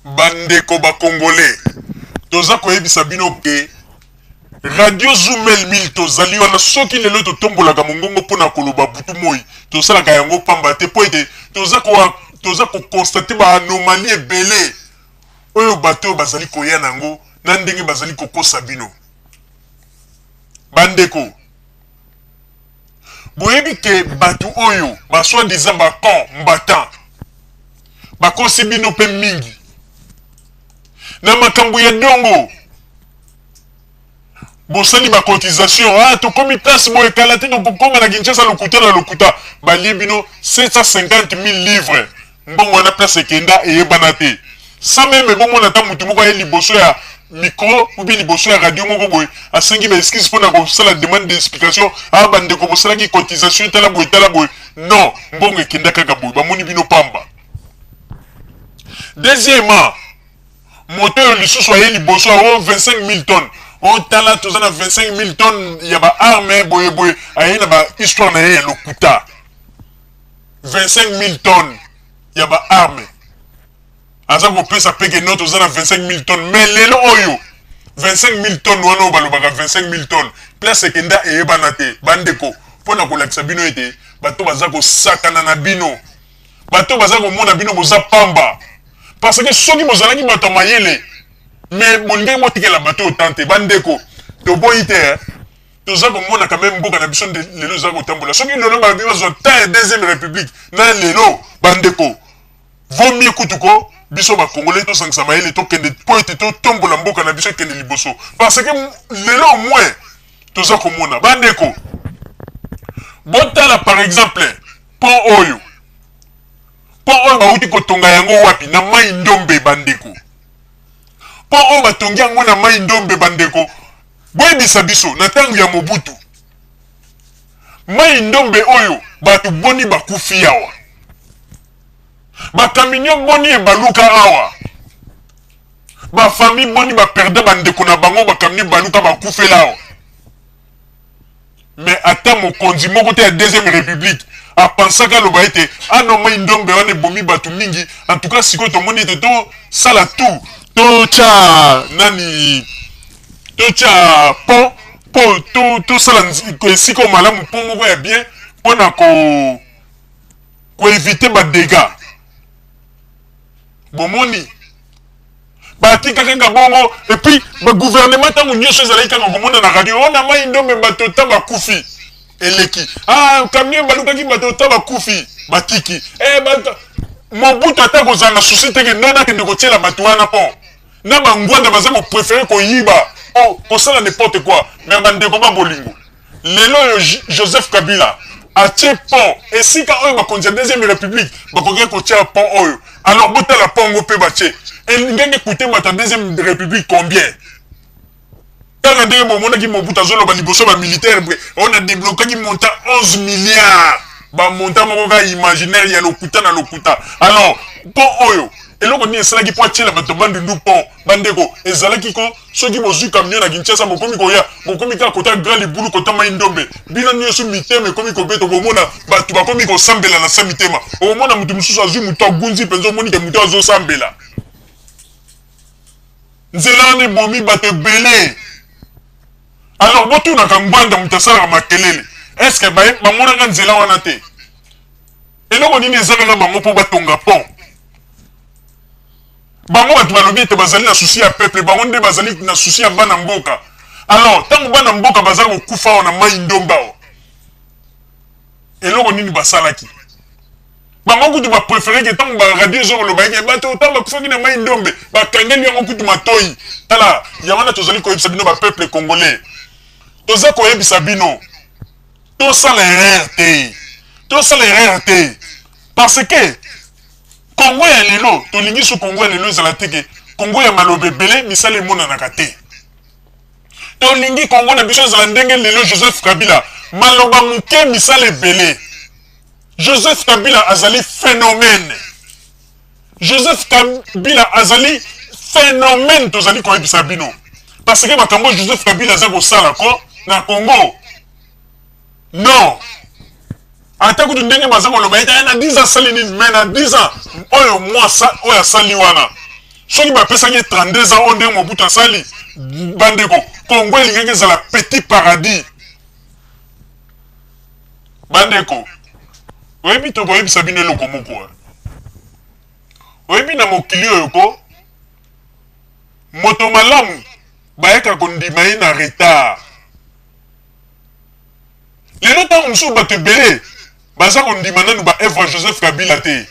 Bandeko ba congolais, toza koyebisa bino ke Radio Zumel 1000 tozali wana. Soki lelo totombolaka mongongo mpo na koloba butu moi, tosalaka yango pamba te, mpo ete toza ko toza ko constater ba anomalie ebele oyo bato oyo bazali koya na yango na ndenge bazali kokosa bino. Bandeko, boyebi ke bato oyo ba soi-disant ba combattants bakosi bino mpe mingi na makambo ya dongo. Bosali ba cotisation, ah, tokomi place boye, kala te tokokoma na Kinshasa. Lokuta na lokuta, balie bino 750 000 livres. Mbongo wana, place ekenda eyebana te. Sans même bomona ata motu moko aye liboso ya micro ou bien liboso ya radio moko boye, asengi ba excuse mpona kosala demande d'explication: ah, bandeko, bosalaki cotisation, tala boye, tala boye. Non, mbongo ekenda kaka boye, bamoni bino pamba. Deuxièmement, moto oyo lisusu aye liboso o 25 000 tonnes, otala, toza na 25 000 tonnes ya ba arme boye boye, aye na ba histoire na ye ya lokuta. 25 000 tonnes ya ba arme aza kopesa peke no, toza na 25 000 tonnes. Mais lelo oyo 25 000 tonnes wana oyo balobaka 25 000 tonnes, place ekenda eyebana te. Bandeko, mpo na kolakisa bino ete bato baza kosakana na bino, bato baza komona bino boza pamba, parce que soki bozalaki bato ya mayele, mais bolingaki botikela bato oyo tan te. Bandeko, toboyi te, toza komona quand même mboka na biso lelo eza kotambola. Soki lelo balobi bazwa temps ya deuxième république na lelo, bandeko, vaut mieux kutu ko biso bakongolais tosangisa mayele, tokende mpo ete totombola mboka na biso ekende liboso, parce que lelo au moins toza komona. Bandeko, botala par exemple pont oyo. Pont oyo bauti kotonga yango wapi? Na Mai Ndombe. Bandeko, pont oyo batongi yango na Mai Ndombe. Bandeko, boyebisa biso, na ntango ya Mobutu, Mai Ndombe oyo, bato boni bakufi awa? Ba camion boni ebaluka awa? Ba famille boni baperda bandeko na bango, ba camion baluka, bakufela awa? Mais ata mokonzi moko te ya deuxième république apansaka aloba ete ano Mai Ndombe wana ebomi bato mingi. En tout cas, sikoyo tomoni ete tosala tout, totya nani, totya pont mpo tosala esika oyo malamu, pont moko ya bien mpona ko éviter ba dégâts. Bomoni, batika kaka bongo. Et puis ba gouvernement, ntango nyonso ezalaki kaka komona na radio oyo na Mai Ndombe bato ta bakufi, eleki, ah, camion balukaki, bato ta bakufi, batiki. Eh, bato, Mobutu ata kozala na souci te ke nani akende kotiela bato wana pont. Na bangwanda baza ko préférer koyiba, kosala n'importe quoi. Mais bandeko ba bolingo, lelo oyo Joseph Kabila atie pont esika oyo bakonzi ya deuxième république bakoki kotia pont oyo. Alors botala pont ngo mpe batie ndenge coûte bato ya deuxième république combien. Kaka ndenge bomonaki Mobutu azoloba liboso ba militaire boye, oyo na déblokaki montant 11 milliards, ba montant moko kaka imaginaire ya lokuta na lokuta. Alors pont oyo, eloko nini esalaki mpo atiela bato Bandundu pont? Bandeko, ezalaki ko soki bozwi camion na Kinshasa, bokomi koya, bokomi kaka kota Grand Libulu, kota Mai Ndombe, bino nyonso mitema ekomi kobeta. Bomona bato bakomi kosambela na sa mitema. Omona moto mosusu azwi moto, agunzi mpenza, omoni ke moto azosambela. Nzela wana ebomi bato ebele. Alors botunaka Ngbanda, moto asalaka makelele, est-ce bamonaka nzela wana te? Eloko nini eza kaka bango mpo batonga pont? Bango bato balobi ete bazali na souci ya peuple, bango nde bazali na souci ya bana mboka. Alors ntango bana mboka baza kokufa awa na Mai Ndombe awa, eloko nini basalaki? Bango kutu ba préférer ke ntango ba radio ezokoloba eke bato ntango bakufaki na Mai Ndombe, bakangeli yango kutu matoi. Tala yango wana, tozali koyebisa bino ba peuple congolais, toza koyebisa bino, tosala erreur te, tosala erreur te, parce que Kongo ya lelo, tolingi so Kongo ya lelo ezala te ke Kongo ya maloba ebele, misala emonanaka te. Tolingi Kongo na biso ezala ndenge lelo Joseph Kabila, maloba moke, misala ebele. Joseph Kabila azali phénomène. Joseph Kabila azali phénomène. Tozali koyebisa bino parce que makambo Joseph Kabila aza kosala ko na Congo, non, ata kutu ndenge baza koloba ete na 10 ans asali nini, mais na 10 ans oyo, mwa oyo asali wana. Soki bapesaki ye 32 ans oyo ndenge Mobutu asali, bandeko, Congo elingaki ezala petit paradis. Bandeko, oyebi tokoyebisa bino eloko moko. Eh. Oyebi na mokili oyo ko moto malamu bayaka kondima ye na retard. Lelo ntango mosusu bato ebele baza kondima nanu ba œuvre ya Joseph Kabila te.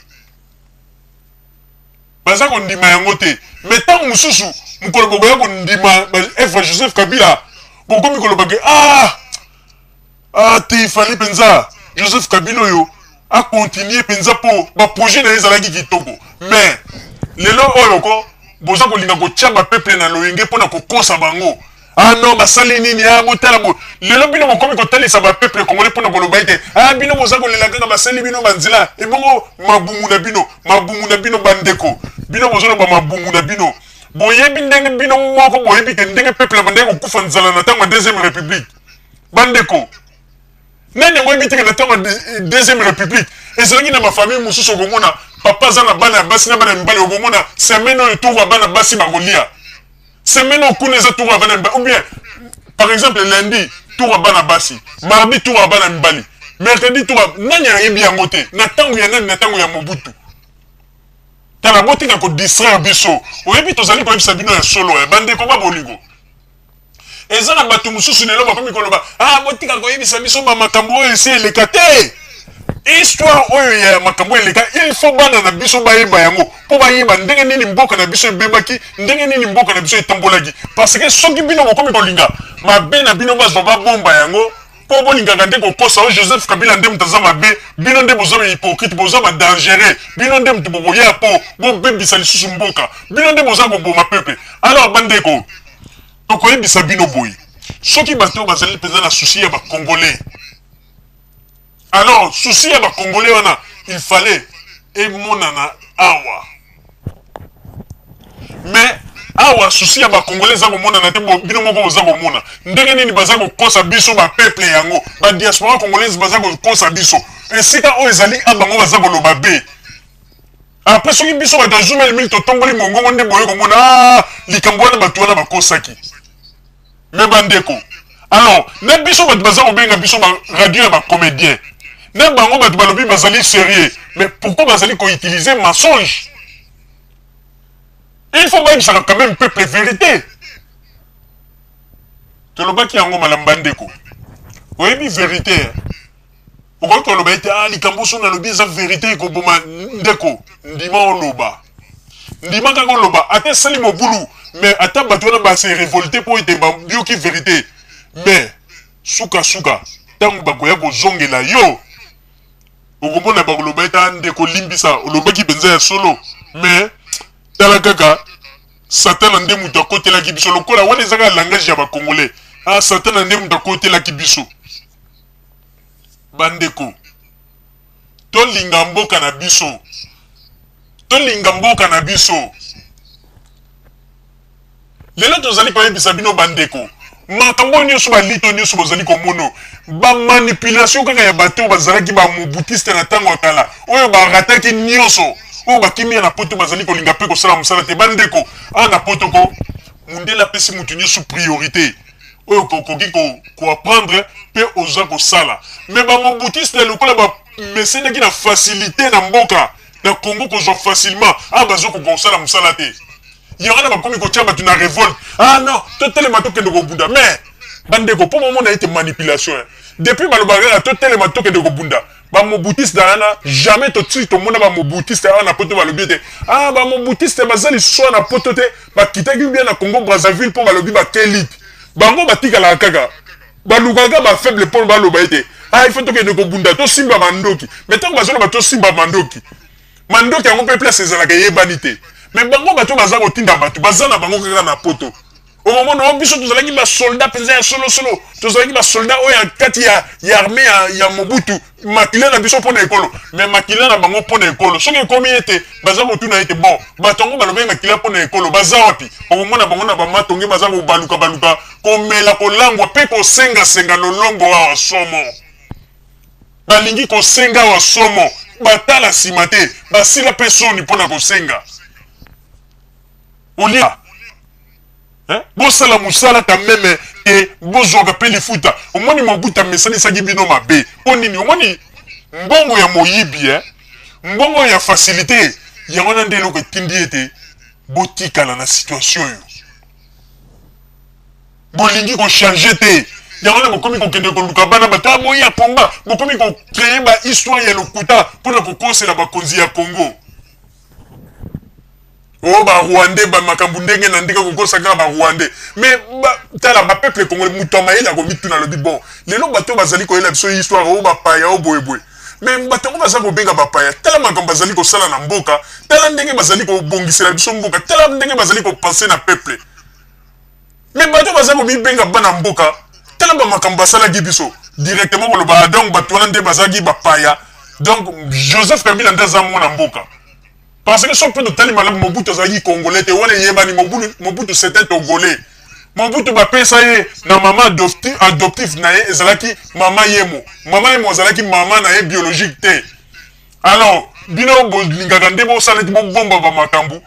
Baza kondima yango te. Mais ntango mosusu mokolo bokoya kondima ba œuvre ya Joseph Kabila, bokomi koloba ke ah ah te il fallait mpenza Joseph Kabila oyo a continuer mpenza mpo ba projet na ye ezalaki kitoko. Mais lelo oyo ko boza kolinga kotia ba peuple na loyenge mpo na kokosa bango. Ah non, basali nini? Ah botala bo. Lelo bino bokomi kotalisa ba peuple congolais pona koloba ete ah bino boza kolela kaka basali bino ba nzela. Ebongo mabumu na bino, mabumu na bino bandeko. Bino bozoloba mabumu na bino. Boyebi ndenge bino moko boyebi ke ndenge peuple abandaki kokufa nzala na tango ya deuxième république. Bandeko, nani yango oyebi te ke na tango ya deuxième république ezalaki na ba famille mosusu okomona papa aza na bana ya basi na bana ya mibali, okomona semaine oyo tour ya bana basi bakolia. Semaine oyo kuna eza tour ya bana mibali ou bien par exemple lundi tour ya bana basi, mardi tour ya bana mibali, mercredi tour ya nani ayebi yango te na tango ya nani na tango ya Mobutu. Tala botika ko distraire biso. Oyebi tozali koyebisa bino ya solo eh, bandeko ba bolingo. Eza na bato mosusu lelo bakomi koloba ah botika koyebisa biso ba makambo oyo esi eleka te. Histoire oyo ya makambo eleka il faut bana na biso bayeba yango mpo bayeba ndenge nini mboka na biso ebebaki, ndenge nini mboka na biso etambolaki. Parce que soki bino bokomi kolinga mabe na bino bazwa babomba yango mpo bolingaka nde kokosa oyo Joseph Kabila nde moto aza mabe, bino nde boza ba hypocrite, boza ba dangereux, bino nde moto bokoya mpo bobebisa lisusu mboka, bino nde boza koboma peuple. Alors bandeko, tokoyebisa bino boye, soki bato oyo bazali mpenza na souci ya ba Congolais, alors souci ya ba Congolais wana il fallait emonana awa. Mais awa souci ya ba Congolais eza komonana te, bino moko boza komona ndenge nini baza kokosa biso ba peuple yango, ba diaspora congolaise baza kokosa biso esika oyo ezali a bango baza koloba be. Après soki biso bato ya Zumel 1000 totomboli mongongo nde boye komona ah, likambo wana bato wana bakosaki. Mais bandeko, alors na biso bato baza kobenga biso ba radio ya ba comédien, na bango bato balobi bazali sérieux, mais pourquoi bazali ko utiliser mensonge? Il faut bayebisaka quand même peuple vérité. Tolobaki yango malamu bandeko. Oyebi vérité. Okoki koloba ete ah likambo so nalobi eza verite ekoboma ndeko. Ndima oloba. Ndima kaka oloba ata esali mobulu mais ata bato wana ba se revolter mpo ete bayoki verite mais suka suka ntango bakoya kozongela yo okomona bakoloba ete ah ndeko limbisa olobaki mpenza ya solo mais tala kaka satana nde moto akotelaki biso lokola wana eza kaka langage ya ba congolais ah satana nde moto akotelaki biso. Bandeko, tolinga mboka na biso, tolinga mboka na biso. Lelo tozali koyebisa bino bandeko, makambo oyo nyonso balito nyonso bozali komono, ba manipulation kaka ya bato oyo bazalaki ba mobutiste na ntango ya kala, oyo barataki nyonso, oyo bakimia na poto bazali kolinga mpe kosala mosala te. Bandeko, awa na poto ko mundele apesi moto nyonso priorite. oyo okoki ko ko apprendre pe oza kosala mais ba mobutiste lokola ba mesenaki na facilite na mboka na Congo kozwa facilement ah bazo koka kosala mosala te yango wana bakomi kotia bato na revolte ah non totelema tokende kobunda mais bandeko mpo bomona ete manipulation depuis balobaka kaka totelema tokende kobunda ba mobutiste wana jamais toti tomona ba mobutiste awa na poto balobi ete ah ba mobutiste baza lisusu awa na poto te bakitaki bien na Congo Brazzaville mpo balobi bakelite bango batikalaka kaka balukaka ba faible mpo baloba ete ah il faut tokende kobunda tosimba mandoki mais ntango bazoloba tosimba mandoki mandoki yango mpe place ezalaka eyebani te mais bango bato baza kotinda bato baza na bango kaka na poto Okomona oh, biso tozalaki ba soldat mpenza ya solosolo, tozalaki ba soldat oyo ya kati ya, ya armée ya, ya Mobutu, makila na biso mpo na ekolo, mais makila na bango mpo na ekolo soki ekomi ete baza kotuna ete bon bato yango balobaki makila mpo na ekolo baza wapi? Okomona bango na bamatonge baza kobaluka baluka, komela, kolangwa mpe kosengasenga lolongo awa somo. Balingi kosenga awa somo, batala nsima te, basila mpe soni mpo na kosenga. Olia hein? Bosala mosala quand même e bozwaka mpe lifuta. Omoni Mobutu amesanisaki bino mabe mpo nini? Omoni mbongo ya moyibi eh? Mbongo ya facilité yango wana nde eloko etindi ete botikala na situation oyo. Bolingi ko changer te, yango wana bokomi kokende koluka bana bato ah boya combat, bokomi ko créer ba histoire ya lokuta mpona kokosela bakonzi ya Congo. Oh ba Rwandais ba makambo ndenge na ndenge kokosa kaka ba Rwandais. Mais ba, tala ba peuple congolais moto ya mayele akomituna alobi bon lelo bato bazali koyela biso histoire oyo bapaya oyo boye boye. Mais bato yango baza kobenga bapaya, tala makambo bazali kosala na mboka, tala ndenge bazali kobongisela biso mboka, tala ndenge bazali kopense na peuple. Mais bato baza komibenga bana mboka, tala ba makambo basalaki biso directement koloba ah, donc bato wana nde bazalaki bapaya, donc Joseph Kabila nde aza mwana mboka. Parce que soki mpe totali malamu, Mobutu azalaki congolais te, wana eyebani. Mobutu c'était togolais. Mobutu bapesa ye na mama adoptif na ye, ezalaki mama Yemo. Mama Yemo azalaki mama na ye biologique te. Alors bino bolingaka nde bosala neti bobomba bamakambo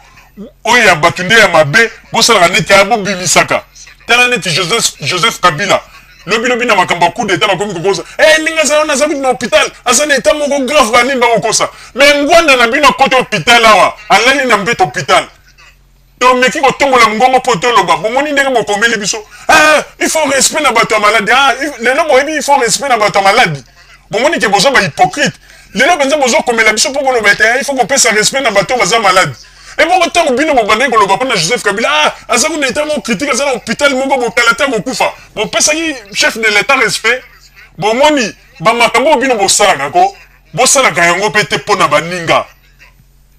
oyo ya bato nde ya mabe, bosalaka neti ya bobimisaka. Tala neti Joseph Kabila lobi lobi na makambo ya coup d'état, bakomi kokosa eh, ndenge azala wana, aza kutu na hôpital, aza na état moko grave, banini bakokosa. Mais ngwanda na bino akoti hôpital awa, alali na mbeto hôpital, tomeki kotombola mongongo mpo toloba. Bomoni ndenge bokomeli biso: ah, il faut respect na bato ya maladi. Ah, lelo boyebi il faut respect na bato ya maladi. Bomoni ke boza bahypocrite. Lelo mpenza bozokomela biso mpo boloba ete il faut kopesa respect na bato baza maladi. Ebongo ntango bino bobandaki koloba mpona Joseph Kabila, ah, aza kuna état moko critique, aza na hôpital moko, bokala te kokufa, bopesaki chef de l'état respect? Bomoni bamakambo oyo bino bosalaka ko bosalaka yango mpe te mpo na baninga,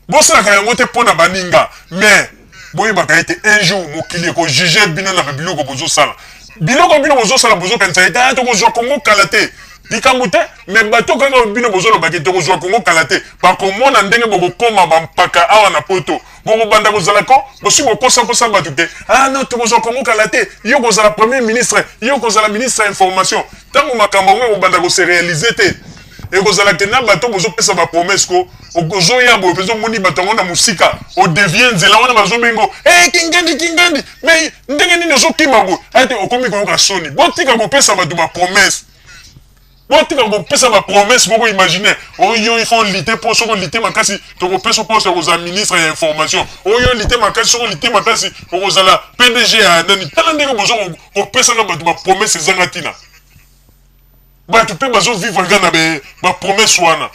bosalaka yango te mpo na baninga. Mais boyebaka ete un jour mokili ekojuge bino na babiloko bozosala. Biloko bino bozosala, bozokanisa ete ah, tokozwa Kongo kala te, likambo te. Mais bato kaka bino bozolobaki tokozwa Kongo kala te, bakomona ndenge bokokoma bampaka awa na Poto. Bokobanda kozala ko bosi bokosakosa bato te: ah non, tokozwa Kongo kala te, yo kozala premier ministre, yo kozala ministre ya information. Ntango makambo yango ekobanda kose réaliser te, ekozala te na bato bozopesa bapromesse ko ozoya boye mpenza. Omoni bato yango na mosika, odevie nzela wana, bazobengo e kingandi kingandi. Mais ndenge nini ozokima boye ete okomi koyoka soni? Botika kopesa bato bapromesse, botika kopesa bapromesse moko. Imagine oyo il faut lutter mpo soki olite makasi, tokopesa poste ya kozala ministre ya information. Oyo olite makasi, soki olite makasi, okozala PDG ya nani. Tala ndenge bozo kopesaka bato bapromesse ezanga ntina. Bato mpe bazovivre kaka na bapromesse wana.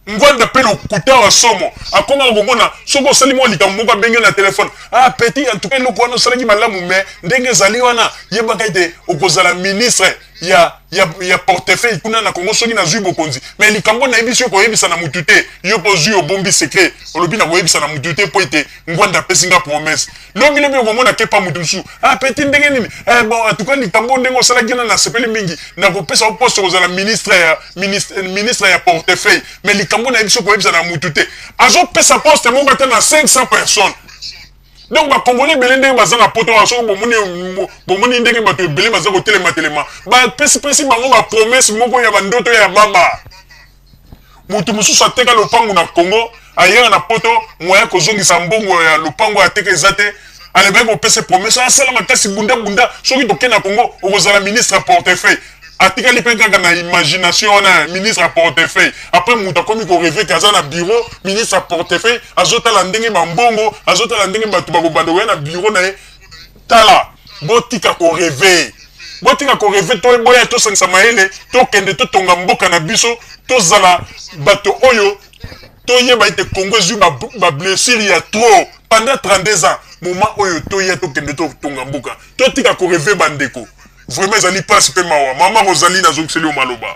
Ngwanda mpe lokuta wa somo. Akomaka komona soki osali mwa likambo moko, abengi yo na telefone: ah petit, en tout cas eloko wana osalaki malamu, mais ndenge ezali wana, yebaka ete okozala ministre ya portefeuille kuna na Kongo soki nazwi bokonzi. Mais likambo nayebi soki koyebisa na mutu te. Yo mpo ozwi, obombi secret, olobi na koyebisa na mutu te mpo ete Ngwanda apesi nga promesse. Lobi lobi okomona kepa mutu mosusu: ah petit, ndenge nini? Eh, bon, en tout cas likambo ndenge osalaki na nasepeli mingi, nakopesa yo poste kozala ministre ya portefeuille, mais likambo nayebi soki koyebisa na mutu te. Azopesa poste moko ata na 500 personnes. Donc bakongoli ebele ndenge baza na Poto wana, soki bomoni ndenge bato ebele baza kotelema-telema, bapesipesi bango bapromesse moko ya bandoto ya baba. Moto mosusu ateka lopango na Congo, ayaka na Poto, moya kozongisa mbongo ya lopango ateka eza te. Alebaki kopesa promesse: asala makasi, bunda bunda, soki toke na Congo okozala ministre ya portefeuille. Atikali mpe kaka na imagination wana ya ministre ya portefeuille. Après moto akomi korêver ke aza na bureau ministre ya portefeuille, azotala ndenge bambongo, azotala ndenge bato bakobanda koya na bureau na ye. Tala, botika korêver, botika korêver. To boya tosangisa mayele, tokende totonga mboka na biso, tozala bato oyo toyeba ete Congo ezwi bablessure ya trop pendant 32 ans. Moment oyo toya, tokende totonga mboka, totika korêver bandeko. Vraiment ezali mpasi mpe mawa. Mama Rosalie, nazongiseli yo maloba.